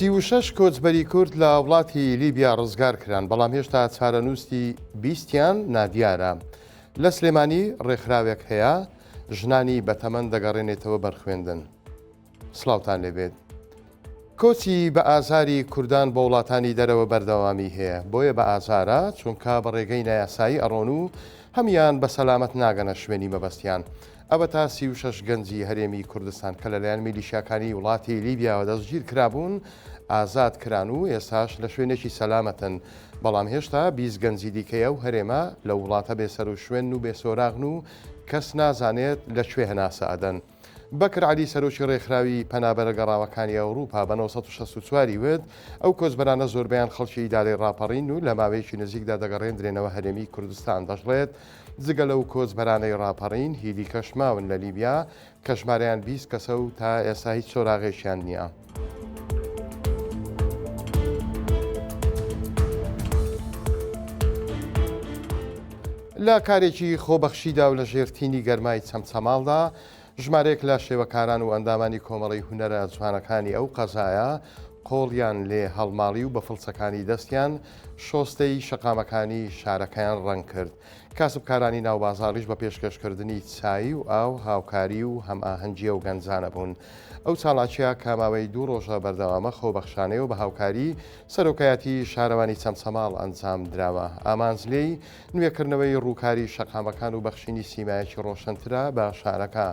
36 کۆچبەری کورد لە وڵاتی لیبیا ڕزگار کران، بەڵام هێشتا چارەنووسی بیستیان نادیارە. لە سلێمانی ڕێکخراوێک هەیە ژنانی بەتەمەن دەگەڕێنێتەوە بەر خوێندن. سڵاوتان لێبێت. کۆچی بە ئازاری کوردان بۆ وڵاتانی دەرەوە بەردەوامی هەیە، بۆیە بە ئازارە، چونکە بە ڕێگەی نایاسایی ئەڕۆن و هەموان بە سەلامەت ناگەنە شوێنی مەبەستیان. ئەوەتا 36 گەنجی هەرێمی کوردستان کە لەلایەن میلیشیاکانی وڵاتی لیبیاوە دەستگیر کرابوون، ئازاد کران و ئێستاش لە شوێنێکی سەلامەتن، بەڵام هێشتا 20 گەنجی دیکەی ئەو هەرێمە لەو وڵاتە بێسەروشوێنن و بێسۆراغن و کەس نازانێت لە کوێ هەناسە ئەدەن. بەکر عەلی سەرۆکی ڕێکخراوی پەنابەرە گەڕاوەکانی ئەوروپا بە 964 ی وت، ئەو کۆچبەرانە زۆربەیان خەڵکی ئیدارەی ڕاپەڕین و لە ماوەیەکی نزیکدا دەگەڕێندرێنەوە هەرێمی کوردستان، دەشڵێت، جگە لەو کۆچبەرانەی ڕاپەڕین هی دیکەش ماون لە لیبیا کە ژمارەیان 20 کەسە و تا ئێستا هیچ سۆراغێکیان نییە. لە کارێکی خۆبەخشیدا و لە ژێر تینی گەرمای چەمچەماڵدا، ژمارەیەک لە شێوەکاران و ئەندامانی کۆمەڵەی هونەرە جوانەکانی ئەو قەزایە قۆڵیان لێ هەڵماڵی و بە فڵچەکانی دەستیان شۆستەی شەقامەکانی شارەکەیان ڕەنگ کرد. کاسبکارانی ناو بازاڕیش بە پێشکەشکردنی چایی و ئاو هاوکاری و هەمئاهەنگی ئەو گەنجانە بوون. ئەو چالاکییە کە ماوەی دوو ڕۆژە بەردەوامە خۆبەخشانەیە و بە هاوکاری سەرۆکایەتی شارەوانی چەمچەماڵ ئەنجام دراوە. ئامانج لێی نوێکردنەوەی ڕووکاری شەقامەکان و بەخشینی سیمایەکی ڕۆشنترە بە شارەکە.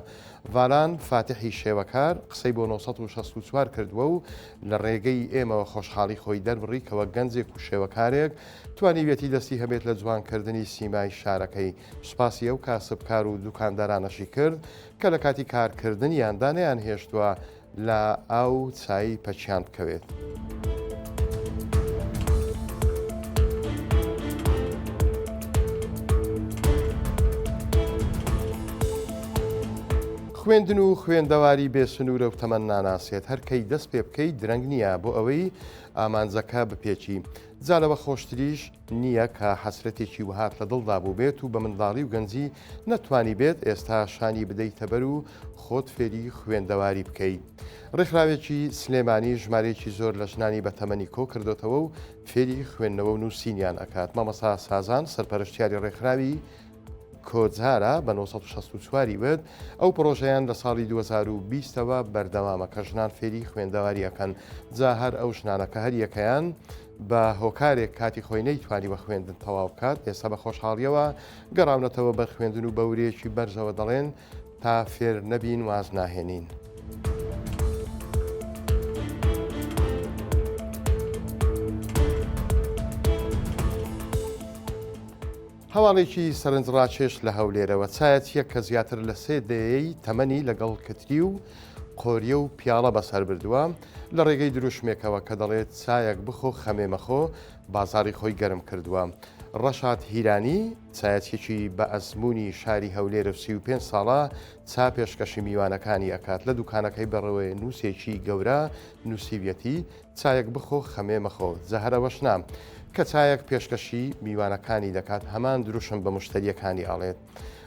ڤالان فاتیحی شێوەکار قسەی بۆ 964 کردووە و لە ڕێگەی ئێمەوە خۆشحاڵی خۆی دەربڕی کە وەک گەنجێک و شێوەکارێک توانیویەتی دەستی هەبێت لە جوانکردنی سیمای شارەکەی. سوپاسی ئەو کاسبکار و دوکاندارانەشی کرد کە لە کاتی کارکردنیاندا نەیانهێشتووە لە ئاو و چای پەکیان بکەوێت. خوێندن و خوێندەواری بێ سنوورە و تەمەن ناناسێت، هەر کەی دەست پێ بکەیت درەنگ نییە بۆ ئەوەی ئامانجەکە بپێکی. جا لەوە خۆشتریش نییە کە حەسرەتێکی وەهات لە دڵدا بووبێت و بە منداڵی و گەنجی نەتوانیبێت ئێستا شانی بدەیتە بەر و خۆت فێری خوێندەواری بکەی. ڕێکخراوێکی سلێمانی ژمارەیەکی زۆر لە ژنانی بەتەمەنی کۆ کردۆتەوە و فێری خوێندنەوە و نووسینیان ئەکات. مامۆستا سازان سەرپەرشتیاری ڕێکخراوی کۆجارا بە 964 ی وت، ئەو پڕۆژەیان لە ساڵی 2020 ەوە بەردەوامە کە ژنان فێری خوێندەواری ئەکەن، جا هەر ئەو ژنانە کە هەریەکەیان بە هۆکارێک کاتی خۆی نەیتوانیوە خوێندن تەواو بکات، ئێستا بە خۆشحاڵیەوە گەڕاونەتەوە بەر خوێندن و بە ورەیەکی بەرزەوە دەڵێن تا فێر نەبین واز ناهێنین. هەواڵێکی سەرنجڕاکێش لە هەولێرەوە، چایەچییەک کە زیاتر لە سێ دەیەی تەمەنی لەگەڵ کتری و قۆریە و پیاڵە بەسەر بردووە، لە ڕێگەی دروشمێکەوە کە دەڵێت چایەک بخۆ خەمێ مەخۆ، بازاڕی خۆی گەرم کردووە. ڕەشاد هیرانی، چایەچییەکی بە ئەزموونی شاری هەولێرە و 35 ساڵە چا پێشکەشی میوانەکانی ئەکات، لە دوکانەکەی بە ڕێنووسێکی گەورە نووسیویەتی، چایەک بخۆ خەمێ مەخۆ، جا هەر ئەوەش نا، کە چایەک پێشکەشی میوانەکانی دەکات هەمان دروشم بە مشتەرییەکانی ئەڵێت.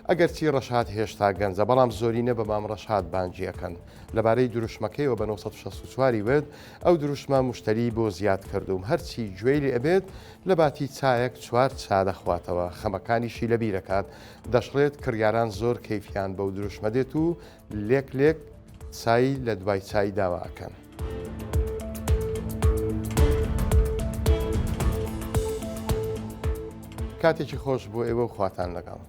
ئەگەرچی ڕەشاد هێشتا گەنجە، بەڵام زۆرینە بە مام ڕەشاد بانگی ئەکەن. لەبارەی دروشمەکەیەوە بە 964 ی وت، ئەو دروشمە مشتەریی بۆ زیاد کردووم، هەرچی گوێی لێ ئەبێت لەباتی چایەک چوار چا دەخواتەوە، خەمەکانیشی لەبیر ئەکات. دەشڵێت، کڕیاران زۆر کەیفیان بەو دروشمە دێت و لێک لێک چای لە دوای چای داوا ئەکەن. کاتێکی خۆش بۆ ئێوە و خواتان لەگەڵ.